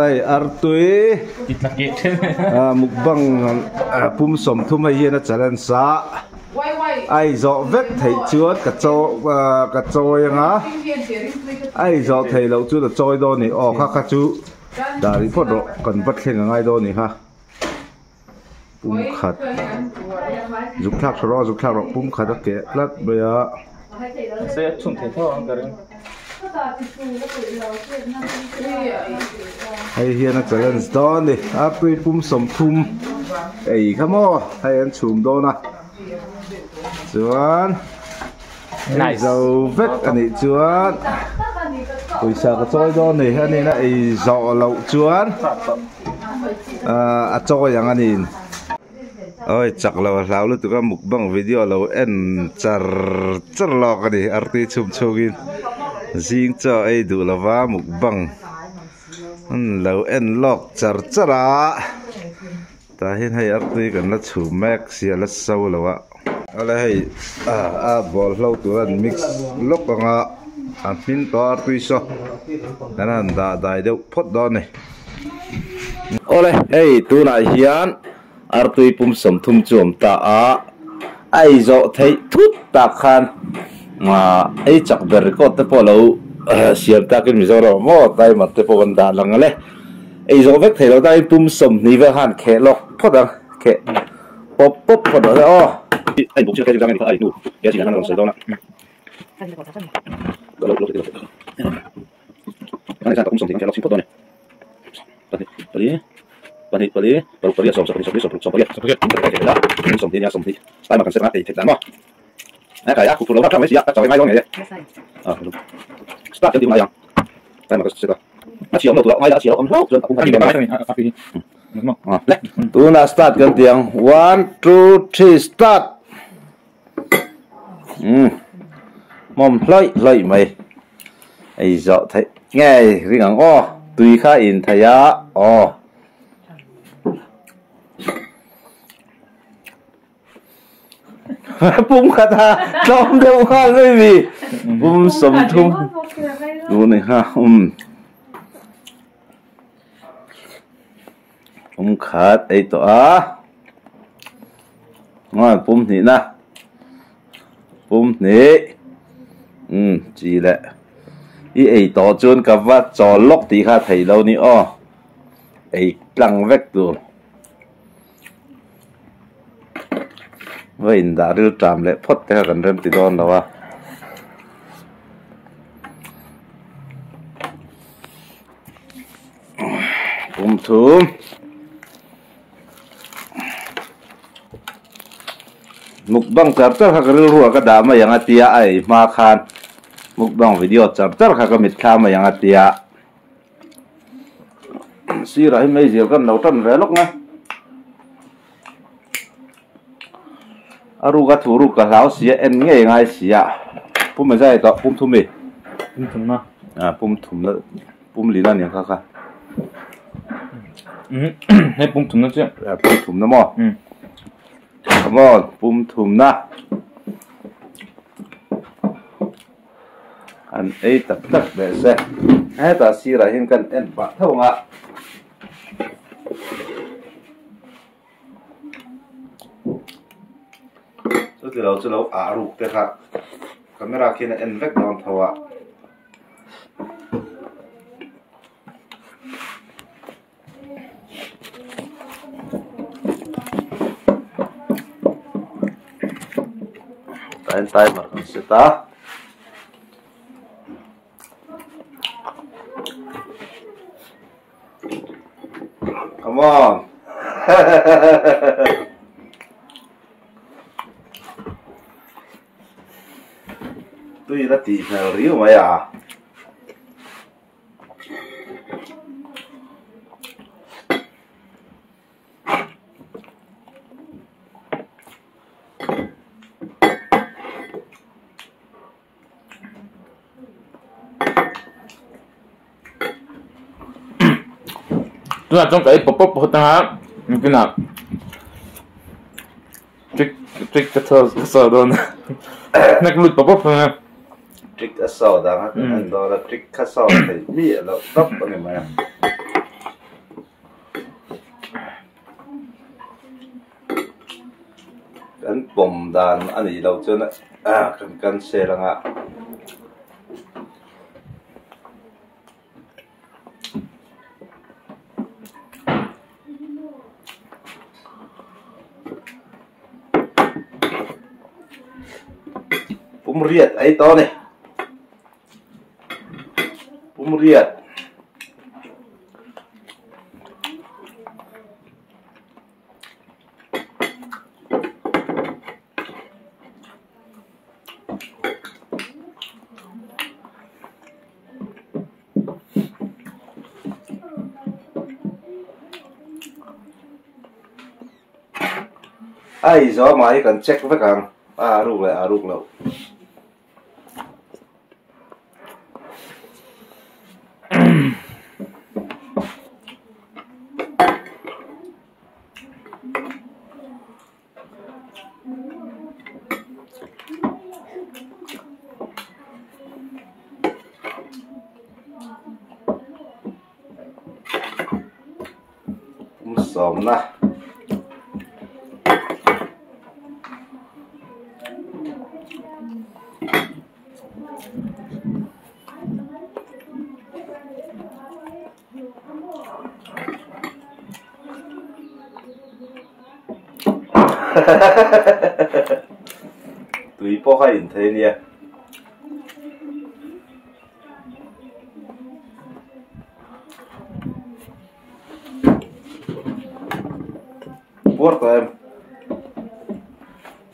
Chuan hei artui mukbang pum 30 hei hian a challenge a a ei zawh vek theih chuan ka chaw ka chawi anga a ei zawh theih loh chuan a chawi dawn a ni aw kha kha chu dah rih phawt rawh kan va thleng a ngai dawn a ni kha pum khat zuk thlak tha rawh zuk thlak rawh pum khat a keh tlat mai a. Hei hian a challenge dawn a ni artui pum 30 ei kha maw hei an chhum dawn a chuan ei zo vek a nih chuan pawisa ka chawi dawn a ni a nihna ei zawh loh chuan a chawi ang a ni. Awi chak lo a hlau lutuk a mukbang video lo en char char lawk a ni artui chhum chhungin zing chaw ei duh lova mukbang lo en lawk char char a tah hian hei artui kan la chhum mek sia la so lo a awle hei a bawlhlo tur an mix lawk anga a hmin tawh a artui saw kan han dah dai deuh phawt dawn a ni. Awle hei tunah hian artui pum 30 chu awm ta a, a ei zawh theih thut tak khan ei chak ber record te pawh lo siam takin Mizoram ah maw timer te pawh kan dah lang ale ei zawh vek thei lo takin pum 20 vel khan kheh lawk phawt ang kheh pawp pawp phawt ang aw. Tunah start kan ti ang one two three start umm hmawm hlawih hlawih mai ei zawh theih ngei ring ang aw tui kha in thei a aw pum khat a tlawm deuh nghal mai mi pum 30 tun ni kha umm pum khat ei tawh a ngawi pum hnih na pum hnih umm chi leh i ei tawh chuan ka va chawl lawk tih kha thei lo ni aw ei tlang vek tur va indah ril ṭam leh phawt te kha kan rem ti dawn lo a. Pum thum mukbang char char kha ka rilru ah ka dah mai ang a tia a ei hma khan mukbang video char char kha ka mitthla mai ang a tia sirah hi meizial kan lo tan ve lawk nga a ruk a thu ruk ka hlau sia en ngei ngai sia pum a zai tawh pum thum mi pum thum na ah pum thum na pum lina nia kha kha hei pum thum na chiah pum thum na maw come on pum thum na an ei tak tak leh se hetah sirah hian kan en pah tho ang a. Chuti lo chu lo ah ruk te kha camera khian a en vek dawn tho a. Tah hian timer kan set a. Come on. Tui la tih hmel riu mai a. Tunah chuan ka ei pawp pawp phawt anga nikinah trick trick ka chhuak ka sawi dawn a hnek lut pawp pawp anga. Trick a sawi dang a kan en dawn a trick kha sawi theih miah loh tawp a ni mai a. pawm dan a nih loh chuan kan cancel anga. Pum riat ei tawh a ni. Pum riat. A ei zawh mah hi kan check vek ang a ruk leh a ruk loh. Pum sawmna. Tui pawh kha in thei nia. Puar tawh em?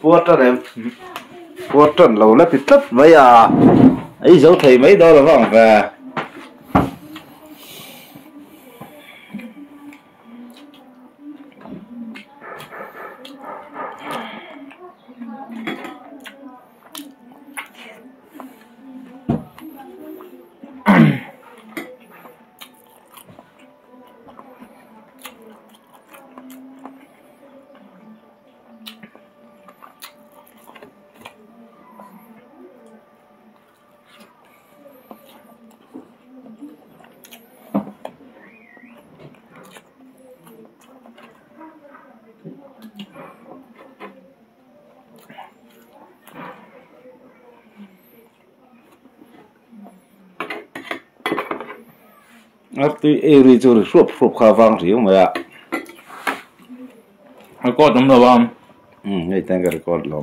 Puar tan em? Puar tan lo la ti tlat mai a. Ei zo thei mai dawn lo vang ve. Artui ei ri chu ri hruap hruap kha vang riau mai a. Record awm lo a. Umm hei tan ka record lo.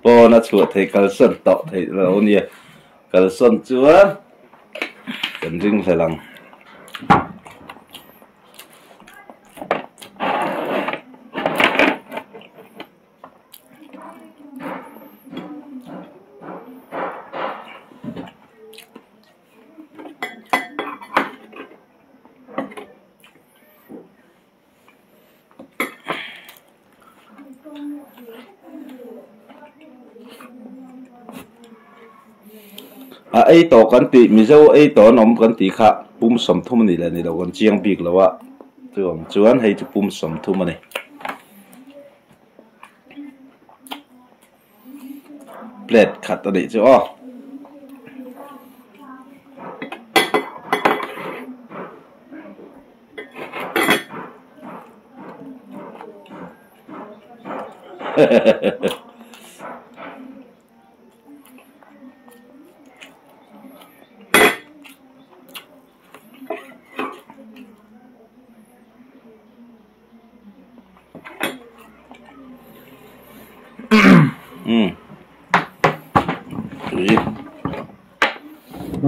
Pawn a chhuah theih kalsan tawh theih lo ania. Kalsan chuan kan ring hlel ang. A ei tawh kan tih Mizo ei tawh an awm kan tih kha pum sawmthum a nih leh ni lo kan chiang bik lo a chuang chuan hei chu pum sawmthum a ni. Plate khat a nih chu aw.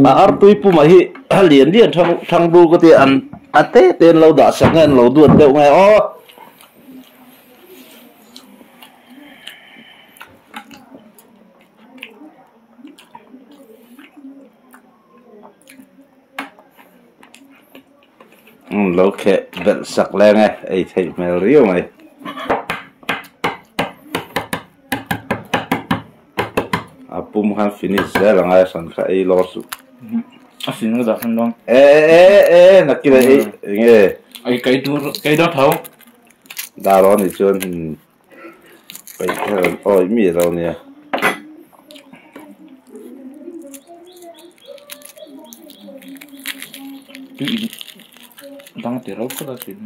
A artui puma hi a lian lian thang thang bur ka ti an a te te an lo dah sak nge an lo duat deuh nge aw. Umm lo kheh belh sak leng e ei theih hmel riau mai. A pum khan finish zel ang a hran kha ei lawr suh. A sin ka dah khan dawn. E e e nakil ei enge. Ei kai dur kai dawn tho. Dar aw ni chuan peih kher an awi mi lo nia. Tui in dang ti ro phawt a sin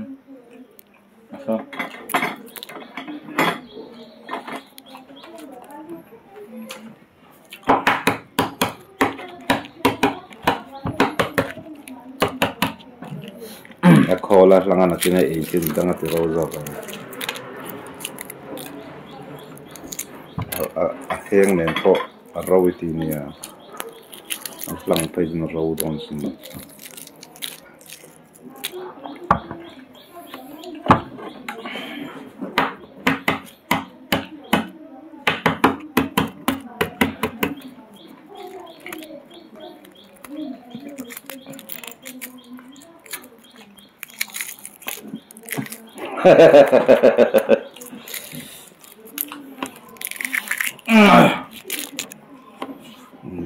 a sa. A khawl a hlang a nakin a ei chu dang a ti ro zawk ang a heng nen pawh a ro i ti nia a hlang phei chuan a ro dawn sin.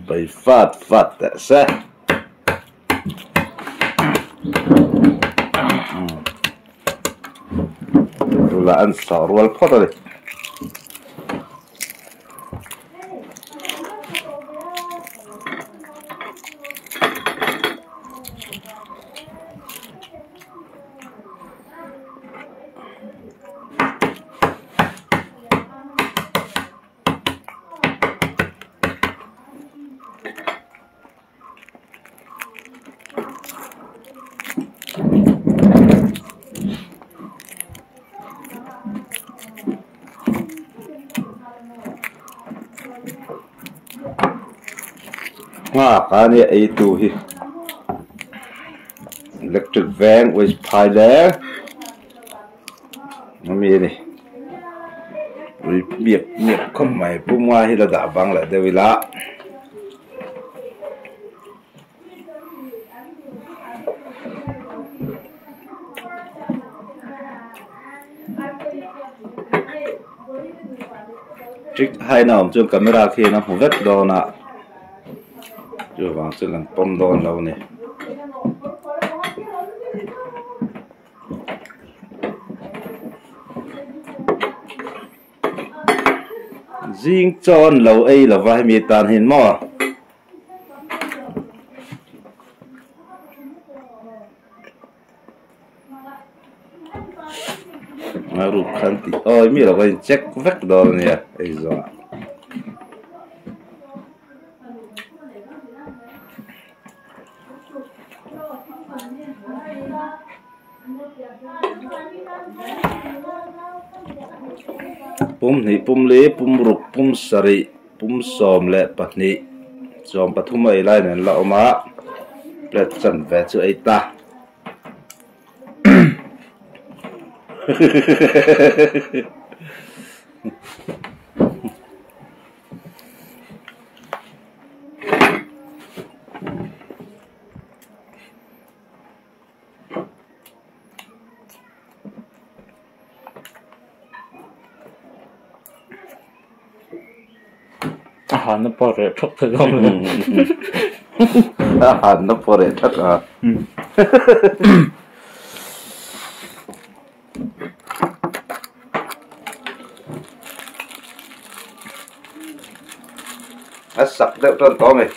Bei fat fat teh se. Tula an sawh rual phawt a ni. Nghak a nia ei tu hi electric veng waste phai leng ami a ni ui miap miap khawp mai pum nga hi la dah bang leh deuh ila. Trick hain a awm chuan camera khian a hmu vek dawn a chuvang chuan kan pawm dawn lo a ni. Zing chaw an lo ei lova hemi tan hian maw. A ruk khan tih awi mi lo ka in check vek dawn a nia hei zawh ah. Pum hnih pum li pum ruk pum sarih pum 12 13 a ei lai nen la awm a plate chanve chu ei ta. A hanna pawh reh thak thei lo le. A hanna pawh reh thak a. A sak deuh tan tawh a ni.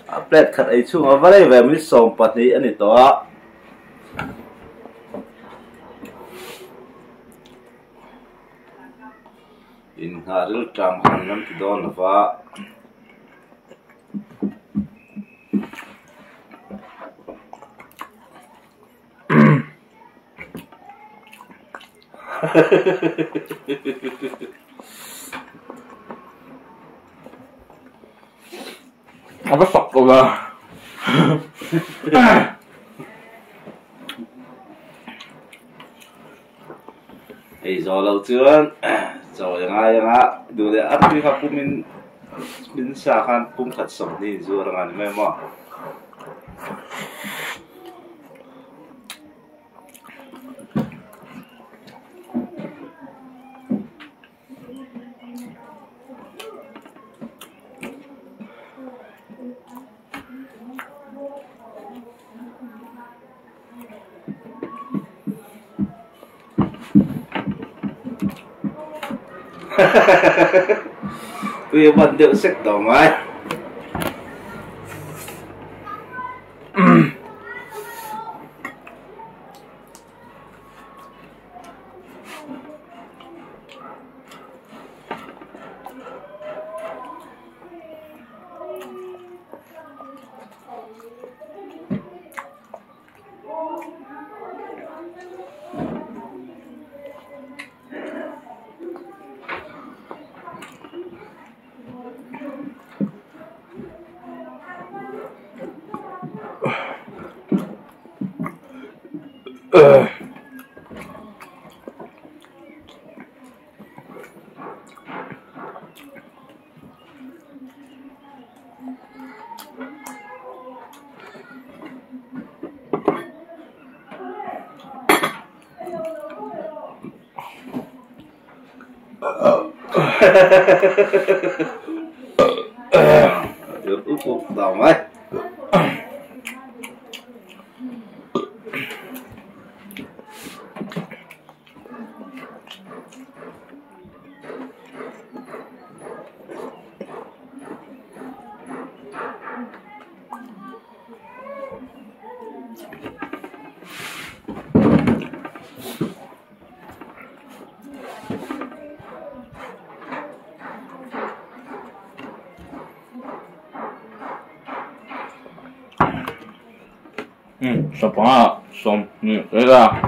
A plate khat ei chhung a va rei ve minute 12 a ni tawh a. Innghah rilṭam han lam ti dawn lo va. A va sak lo la. Ei zawh loh chuan chawi a ngai ang a, duh leh artui kha pumin min sa khan pum khat 20 inzuar ang a ni mai maw? Tui a ban deuh sek tawh mai. Ướt úp vào mấy. Sawm panga 20 vel a.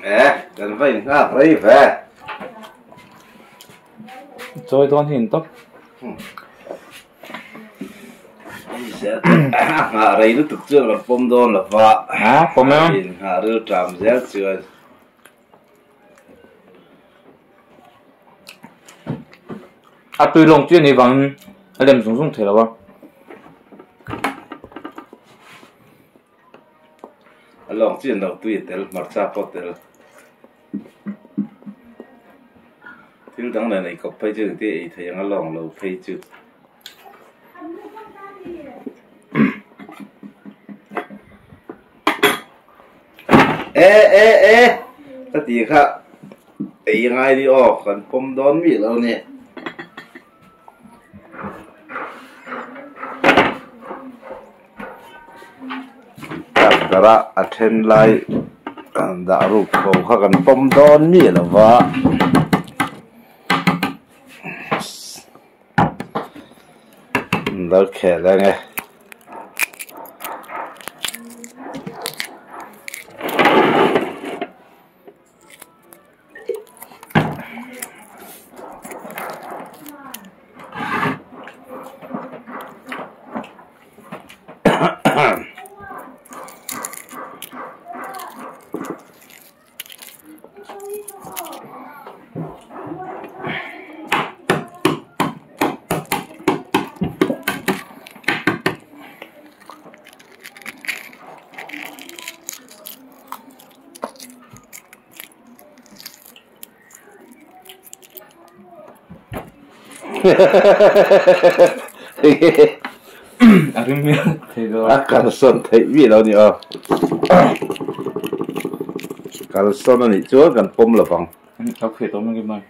Nè, cần phải ngáp đấy về. Chơi đón hình tóc. Ngã rây nó thực chưa là pom đón là vạ. Hả? Pom em? Ngã rư tràm rét chưa. À tôi lòng chuyện này bằng làm dùng dùng thể là bao. Lòng chuyện đầu tôi tel marcha potel. Thiếu đắng này này cọp phê chứ thì thấy nó lòng lâu phê chứ. Ê ê ê, ta tì khá, ấy ngay đi ô, còn pom đón bị lâu nè. Tara a then lai đã rụt bầu khá gần pom đón mi là vợ. Đó khẽ lên nghe. A rim miah thei lo. A kalsawn theih miah lo a ni aw. Kalsawn a nih chuan kan pawm lo vang. Ka kheh tawh mai mai.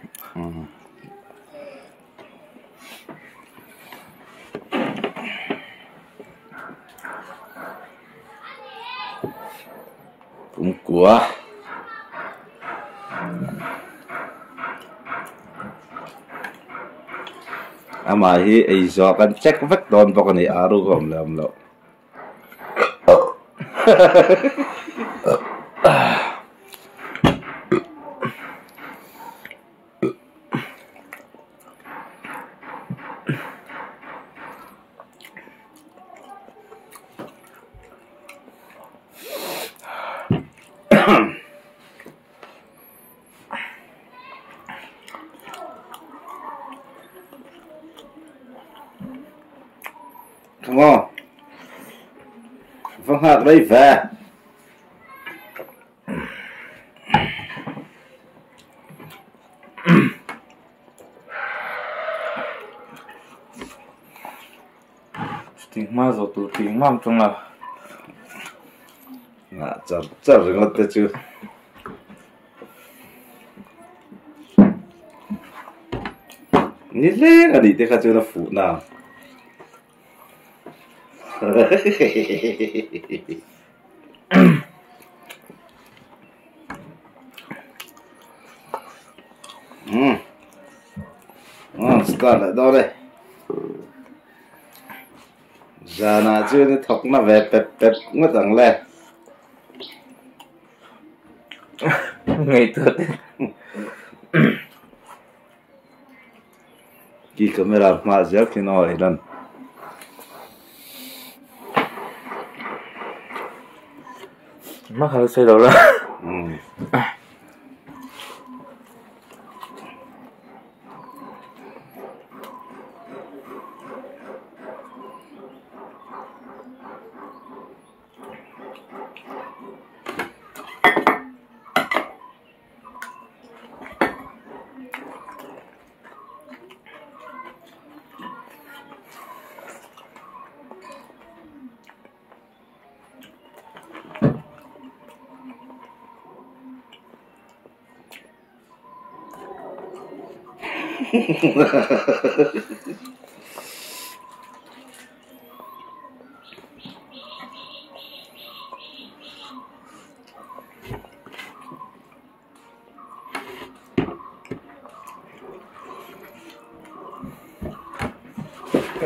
Kumkua. Amah hi ei zawh kan check vek dawn bawk a ni a ruk a awm leh awm loh. Come on. Va nghak rei ve. Ting hma zawh tur ting mam chunga Ngah char char ringawt te chu. Ni hleng a nih te kha chuan a fuh na. Umm start leh dawn e. Zanah chuan i thawk na ve pep pep ngawt ang le. Ngaihtuah te. Ki camera hmah zel thin aw i lan. Hma kha sawi lo la. Umm.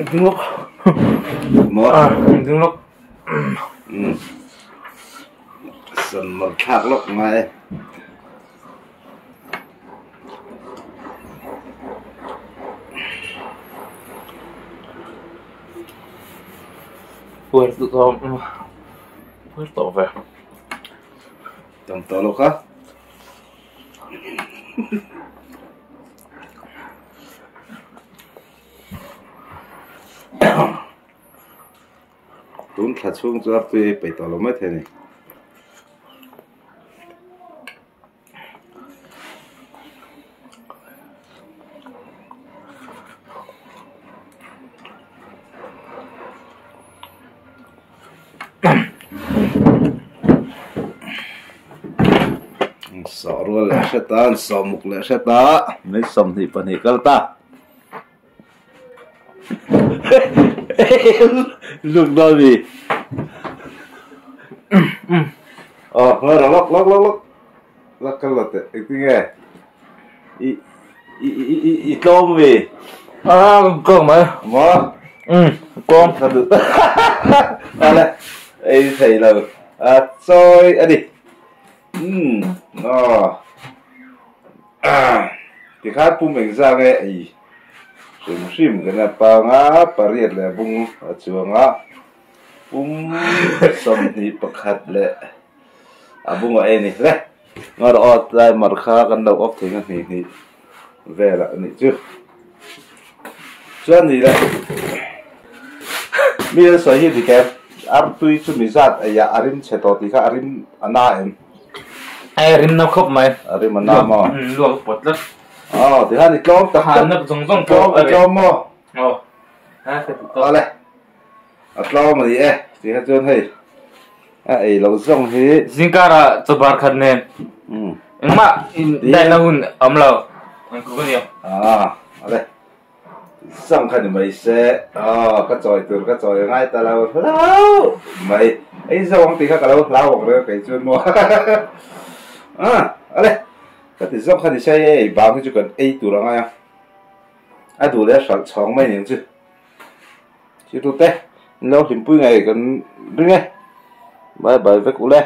Ding lawk. Maw? Ah, ding lawk. Um. San mar thlak lawk ngai. Puar tawh puar tawh ve. Tam tawh lo kha. Tun thla chhung chu artui ei peih tawh lo mai thei a ni. Sawh rual leh hret a an sawh muk leh hret a mai 22 kal ta luk dawn mi aw ngawi rawh lawk lawk lawk lawk lak kal lo teh engtin nge i i i i tlawm mi a kawng mai maw um kawng ka duh ale ei thei lo a chawi a ni um aw tikhan pum engzah nge ei hrim hrim kan a panga pariat leh bung a chuang a pum 21 leh a bung a ei a ni hle. Ngar aw tlai mar kha kan lo off thei na hnih hnih vel ah anih chu chuan ni le mi an sawi hi dik em artui chu mi zat ei ah a rim chhe tawh tih kha a rim a na em a rim na khawp mai a rim a na maw luak a pawt tlat. Aw tihian i tlawm tak tak. Nak zawng zawng pawh a tlawm maw? Aw. A ka ti tawh. Awle. A tlawm a ni e. Tihian chuan hei a ei loh zawng hi. Zingkara chaw bar khat nen. Engmah in daihna hun a awm lo. Ang kuk a nia. Ah, awle. Zawng kha ni mai se. Aw, ka chawi tur ka chawi ngai ta lo hlau mai. Ei zawng tih kha ka lo hlau ang reng a kei chuan maw. Ah, awle. Ka ti zawk kha ni se ei bang hi chu kan ei tur a ngai a, a duh leh a hralh chhawng mai aniang chu. Thil tute in lo hlimpui ngei kan ring e, bye bye vek u le.